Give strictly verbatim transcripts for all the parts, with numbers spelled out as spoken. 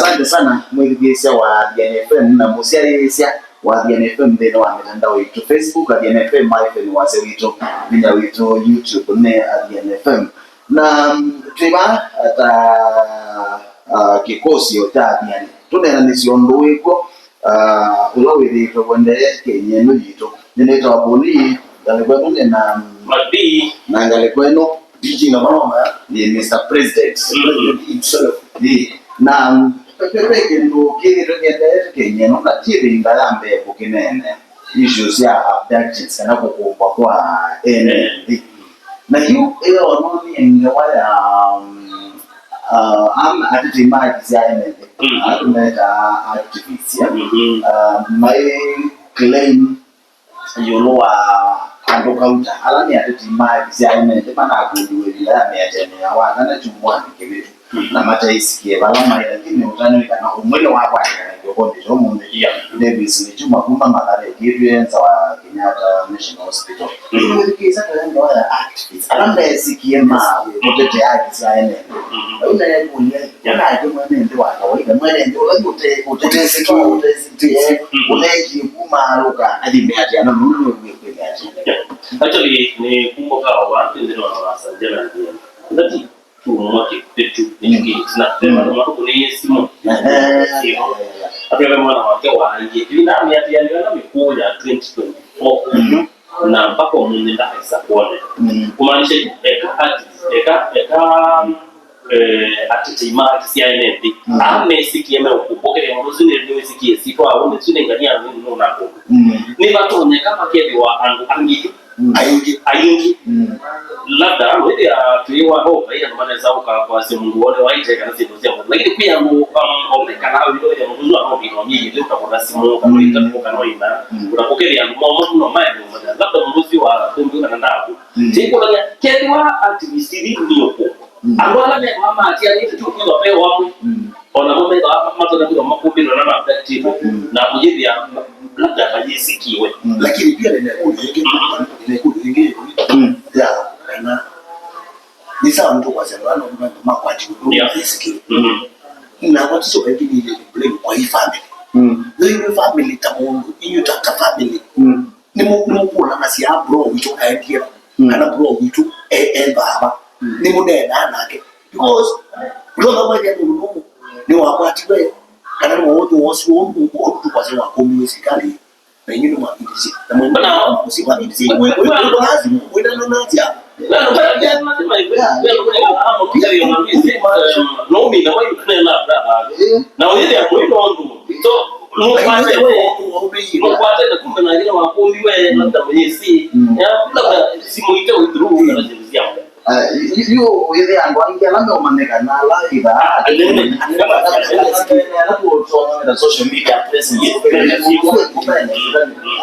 Asante sana mwĩthukĩĩsya wa Athiani F M na mũsyaĩĩsya wa Athiani F M nthĩnĩ wa mitandao itũ, Facebook Athiani F M hyphen wasya witũ, vinya witũ YouTube nĩ Athiani F M. Na mm, twĩ vaa ta uh, kĩkosyo kya Athiani tũneenanĩsye ũndũ wĩkw'o uh, ũla wĩthĩĩtwe ũendee Kenya ĩno yitũ. Nĩnĩtawa Boni, ngalĩko ĩno nĩ na Madi. Na ngalĩko ĩno D J Ngamanoma ni Mister President. Mm-hmm. President himself. Ĩĩ. Na mm, ve ve kĩndũ kĩthĩtwe kĩendee Kenya ĩno na ti ĩvinda ya mbee kũkĩneenea, issues sya abductions kana kũkũmbwa kwa ene nthĩ. Na yu ĩyo no nĩ ngewa ya mm, uh, am atetei ma haki sya ene nthĩ. Mm-hmm. Ala tũmetaa activists, yeah? Mm-hmm. Uh, mai claim ĩũlũ wa andũ kauta ala nĩ ateti ma haki sya ene nthĩ manakũliwe ĩvinda ya mĩatĩanĩo ya wakana kyumwanĩ kĩvĩtu na mataĩsikie vala maĩ, lakini ũtanu nĩ kana ũmwe nĩwakwatĩkana kĩokonĩ kya ũmũnthĩ. Yeah. Davis Michuma kuma Mathare, ĩkĩĩtw'e nza wa Kenyatta National Hospital. Mm. Ĩndĩ wĩthukĩĩsya tũya ngewa ya activists ala meesikie ma kũtetea haki sya ene nthĩ. Mm. Vau naekũlya, nake mwene nthĩ wa kawaida, mwene nthĩ ũla ũte- ũtetesĩtwe, ũtesĩtĩe, ũteekie kumaalũka athi mĩatĩanonĩ, nũndũ nĩwĩw'ĩte kwĩmĩatĩanĩa. Yeah. Actually, nĩ kumbuka wa nthĩnĩ wa Los Angeles, ndati kyumwa kĩvĩtu nĩkyo kĩtina. Ve vandũ matukũnĩie simũ. Ehe. Atwĩe mwana wake waaie ĩvinda mĩatĩanĩo ĩla mĩkũũ ya twenty twenty-four. Mhm. Na mpaka ũmũnthĩ ndakaisa kwoneka. Mm. Kumaanisha yu eka activist, eka, eka eh, atetei ma haki sya ene nthĩ. Mm. Ala mesĩkie meũkũmbũkĩlya mũndũ ũsu nĩ- nĩwĩsĩkie sitwa ũndũ ũsu nĩ ngania nũnakũmbũ. Mm. Nĩvatonyeka makethĩwa andũ angĩ yu. Mm. Aingĩ. Aingĩ. Mm. Labda wĩthĩa twĩwa o kaĩ andũ manesa ũka kwasya mũndũ wone waite kana syĩndũ sya mũndũ, lakini kwĩ andũ um, omekalaa wĩthĩa mũndũ ũsu anothĩnwa myei ĩlĩ ũtakũna simũ kana Mm. ũtakũna ina Mm. ũtakũkethĩa andũ momo mũno maende ũmanya labda mũndũ ũsu wa kũmbi kana ndaku. Mm. Tĩkũlany'a kethĩwa activist ithi nĩ ũkũmbũ. Mm. Andũ ala methĩwa maatianĩte tu kwĩthwa ve wamwe, mm, o namo methĩwa matonya kwĩthwa makũmbĩtwe na mabaptĩtwe, mm, na kũyĩthĩa labda mayĩsĩkiwe. Mm. Lakini pia nina ĩkũlyo yĩngĩ, mm, nina ĩkũlyo yĩngĩ, mm, ya kana nĩ sawa nĩ tũkwasya andũ ala makwatiwe, yeah, mayĩsĩkiwe. Mm. Nakwa tiso ĩngĩ nĩ blame kwa hii family. Mm. Nĩ family ta mũndũ, inyu ta, ta family. Mm. Nĩmũ- nĩmũkũlanasya bro witũ aendie va, mm, kana bro witũ e- ethĩwa va. Mm. Nĩmũneenaa nake because ndona mwene mũndũ nũmũ nĩwakwatiwe kana nĩwaũthĩwa ũsu ũndũ ũndũ tũkwasya wakũmiwe sikalĩ na inyu nĩmwavindisye na mwĩmũsiwavindisye mwĩmũazi mwĩnanonasya. Na ũyĩthĩa mwĩ nondũ. So, nũkwatene, nũkwatene kumbe na yĩla wakũmbiwe, mm, labda mwenyesi, mm, ya, labda simu ite withuru, mm, kana syĩndũ sya. Ah, yu wĩthĩa andũ angĩ ala meũmanyĩka na ala ithaa. Ah, nene. Ala tũtonyonera social media presence. Yes, yes, yes.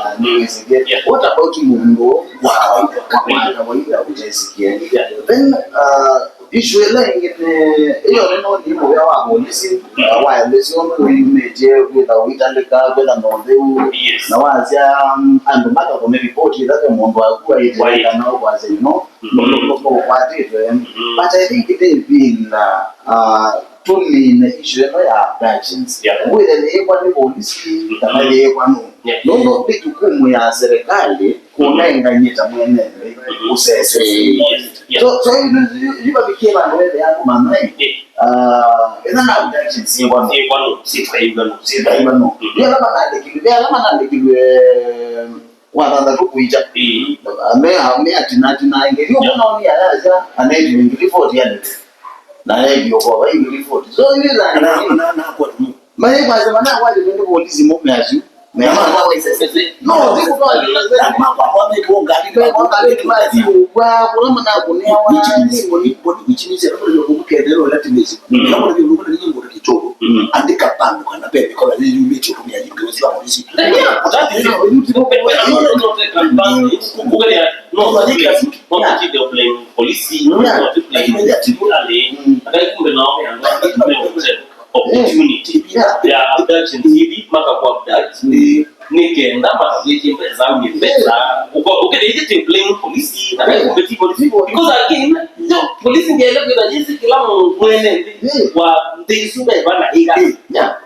Ah, nĩwĩsĩkie. Yeah. What about mũndũ wa kawaida? Wa kawaida ũtesikie. Yeah. Then, uh, Issue ĩla ĩngĩ nĩ, ĩyo nĩ no nĩ mũvea wa volisi, uh, waelesya ũndũ wĩyumĩtye, kwĩtha ũitalĩka, kwĩtha na ũtheu, yes, na wasya, um, andũ makakũne ripoti ĩla ve mũndũ waku waĩte, waĩ, kana ũkwasya, you know, mhm, mũndũ ũkwatĩtwe. Mhm. But I think they've been, uh, uh, tũmine issue ĩno ya abductions. Yeah. Wĩthe yĩĩkwa nĩ volisi, mhm, kana yĩĩkwa nũ. Yeah. Nũndũ nĩ jukumu ya serikali kũnenganyĩta mwene nthĩ ũsese. Yes, yes. So, so yu- yu- yu vavikie vandũ wethĩa andũ mamai, yeah, ah, ĩla na abduction syĩkwa no. Syĩkwa no, syĩkwa no. Syĩkwa no. Mm. Yu ala manandĩkilwe, ve ala manandĩkilwe wa thanthatũ kũikya. Mm. Me- me atinatina ĩngĩ. Yu, yeah, mũno nĩ ayasya anaidiwe ngili forty alĩte. Na ĩngĩ ũkova ngili forty. So yu ĩla na- na- na- Mayĩkwasya manakwatĩtwe nĩ volisi mo measyu. No, thikũtwaĩwa kũla manakũnĩawa nĩ ngũni. Andĩka vandũ kana ve mĩkola yĩyumĩtye ũtũmĩa yingĩ ũcio wa polisi. Yeah, that is it. People, people are not taken advantage. Kũkũlya, no, polisi, no, lakini ndio ati kule, akai kumbe nao ya opportunity. Yeah. Ya abduction hivi, maka kwa abduct. Mm. Nĩ kenda matavĩtye mbesa, wĩ mbesa. Ũko-, ũkĩthĩithye tĩ blame polisi, na nĩ kumbe ti polisi. Because again, yo, polisi ndiele kwĩtha jinsi kila mwene nthĩ wa nthĩ isu veva na ĩga. Yeah.